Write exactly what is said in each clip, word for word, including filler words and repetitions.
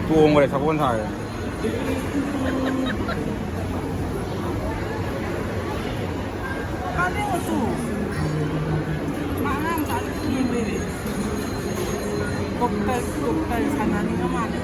ꯇꯣꯡꯈ꯭ꯔꯦ ꯁꯒꯣꯜ ꯁꯥꯔꯦ꯫ ꯀꯥꯟꯅꯩ ꯃꯆꯨ꯫ ꯃꯥ ꯑꯉꯥꯡ ꯃꯆꯥꯗꯨ ꯌꯦꯡ ꯂꯩꯔꯦ꯫ ꯗꯣꯛꯇꯔ, ꯗꯣꯛꯇꯔ ꯁꯥꯟꯅꯅꯤꯡꯉ ꯃꯥꯜꯂꯦ꯫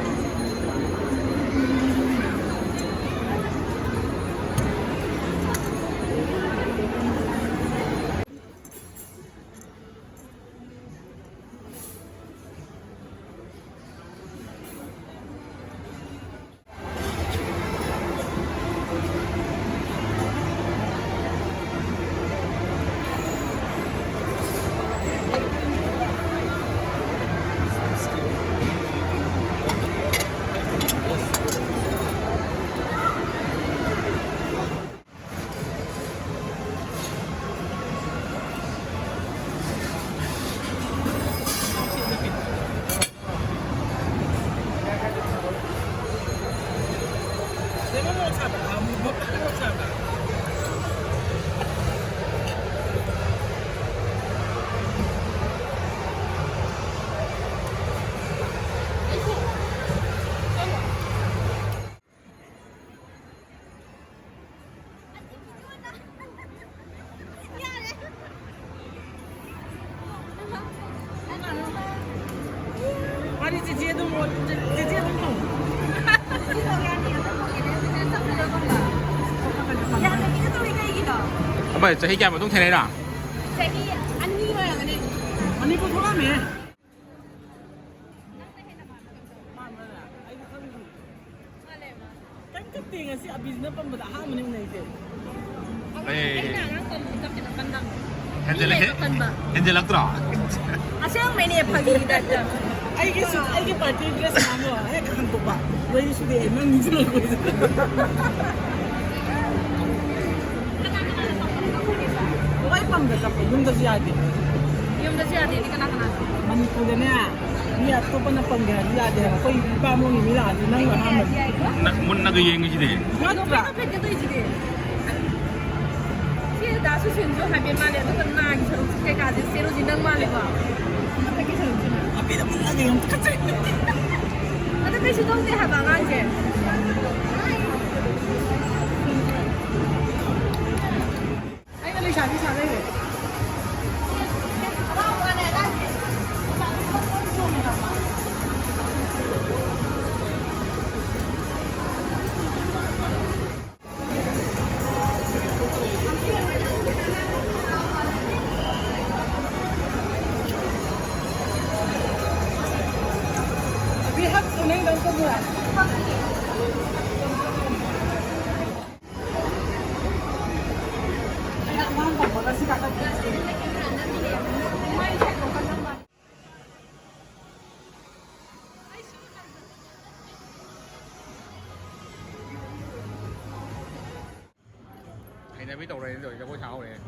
ꯃꯥꯗꯤ ꯆꯤꯆꯦ ꯑꯗꯨꯝ ꯑꯣ-, ꯆꯤꯆꯦ ꯑꯗꯨꯝ ꯇꯧ꯫ ꯑꯃ ꯆꯍꯤ ꯀꯌꯥ ꯃꯇꯨꯡ ꯊꯦꯡꯅꯩꯔꯥ? ꯆꯍꯤ ꯑꯅꯤ ꯑꯣꯏꯔꯝꯒꯅꯤ꯫ ꯃꯅꯤꯄꯨꯔ ꯊꯣꯛꯂꯛꯑꯝꯃꯦ꯫ ꯃꯥꯟꯕ꯭ꯔꯥ? ꯑꯩꯗꯤ ꯈꯪꯗꯦ꯫ ꯀꯩꯝ ꯀꯞꯇꯦ ꯉꯁꯤ ꯑꯕꯤꯁꯤꯅ ꯄꯝꯕꯗ ꯑꯍꯥꯟꯕꯅꯦ ꯎꯅꯩꯁꯦ꯫ ꯑꯩ ꯑꯩꯅ ꯑꯉꯥꯡ ꯄꯝꯕꯗꯤ ꯀꯞꯇꯦ, ꯀꯞꯀꯟꯗꯕꯅꯦ꯫ ꯍꯦꯟꯖꯜꯂꯛ-, ꯃꯤꯅ ꯀꯞꯀꯟꯕ꯫ ꯍꯦꯟꯖꯜꯂꯛꯇ꯭ꯔꯣ? ꯑꯁꯦꯡꯕꯩꯅꯦ, ꯐꯥꯒꯤꯒꯤ ꯇꯥꯏꯞꯇ꯫ ꯑꯩꯒꯤ ꯁꯨꯠ, ꯑꯩꯒꯤ ꯄꯥꯔꯇꯤ ꯗ꯭ꯔꯦꯁ ꯑꯃ ꯍꯦꯛ ꯍꯥꯡꯗꯣꯛꯄ꯫ ꯋꯥꯔꯤ ꯁꯨꯔꯦ, ꯅꯪ ꯅꯤꯡꯁꯤꯡꯉꯛꯄꯁꯤꯗ꯫ ꯂꯣꯏ ꯄꯝꯗ ꯀꯞꯄꯦ, ꯌꯨꯝꯗꯁꯨ ꯌꯥꯗꯦ꯫ ꯌꯨꯝꯗꯁꯨ ꯌꯥꯗꯦꯗꯤ ꯀꯅꯥ ꯀꯅꯥ? ꯃꯅꯤꯄꯨꯔꯗꯅꯦ, ꯃꯤ ꯑꯇꯣꯞꯄꯅ ꯄꯝꯒꯦ ꯍꯥꯏꯔꯁꯨ ꯌꯥꯗꯦ ꯍꯥꯏꯕ꯫ ꯑꯩꯈꯣꯏ ꯏꯄꯥꯃꯣꯒꯤ ꯃꯤ ꯂꯥꯛꯑꯗꯤ ꯅꯪ ꯑꯍꯥꯟꯕꯅꯤ꯫ ꯅꯪ ꯃꯨꯟꯅꯒ ꯌꯦꯡꯉꯤꯁꯤꯗꯤ꯫ ꯅꯠꯇ꯭ꯔꯥ? ꯐꯦꯠꯀꯦ ꯇꯧꯔꯤꯁꯤꯗꯤ꯫ ꯁꯤ ꯗꯥ ꯁꯨꯁꯤꯟꯁꯨ ꯍꯥꯏꯐꯦꯠ ꯃꯥꯜꯂꯦ, ꯑꯗꯨꯒ ꯅꯥꯒꯤ ꯁꯔꯨꯛ ꯀꯩꯀꯥꯁꯦ ꯆꯦꯔꯨꯗꯤ ꯅꯪ ꯃꯥꯜꯂꯦꯀꯣ꯫ ꯃꯊꯛꯀꯤ ꯁꯔꯨꯛꯁꯤꯅ꯫ ꯑꯕꯤꯗ ꯃꯨꯟꯅꯒ ꯌꯦꯡꯉꯨ, ꯇꯨꯀꯠꯆꯩ꯫ ꯑꯗꯨ ꯀꯩꯁꯨ ꯇꯧꯗꯦ ꯍꯥꯏꯕ ꯑꯉꯥꯡꯁꯦ꯫ ꯑꯩꯅ ꯂꯩꯁꯥꯕꯤ ꯁꯥ ꯂꯩꯔꯦ꯫ We have to name them somewhere. ꯍꯩꯅꯕꯤ ꯇꯧꯔꯦꯅ ꯇꯧꯔꯤ, ꯖꯒꯣꯏ ꯁꯥ ꯍꯧꯔꯛꯑꯦ꯫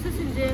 ꯁꯤꯁꯤꯡꯁꯦ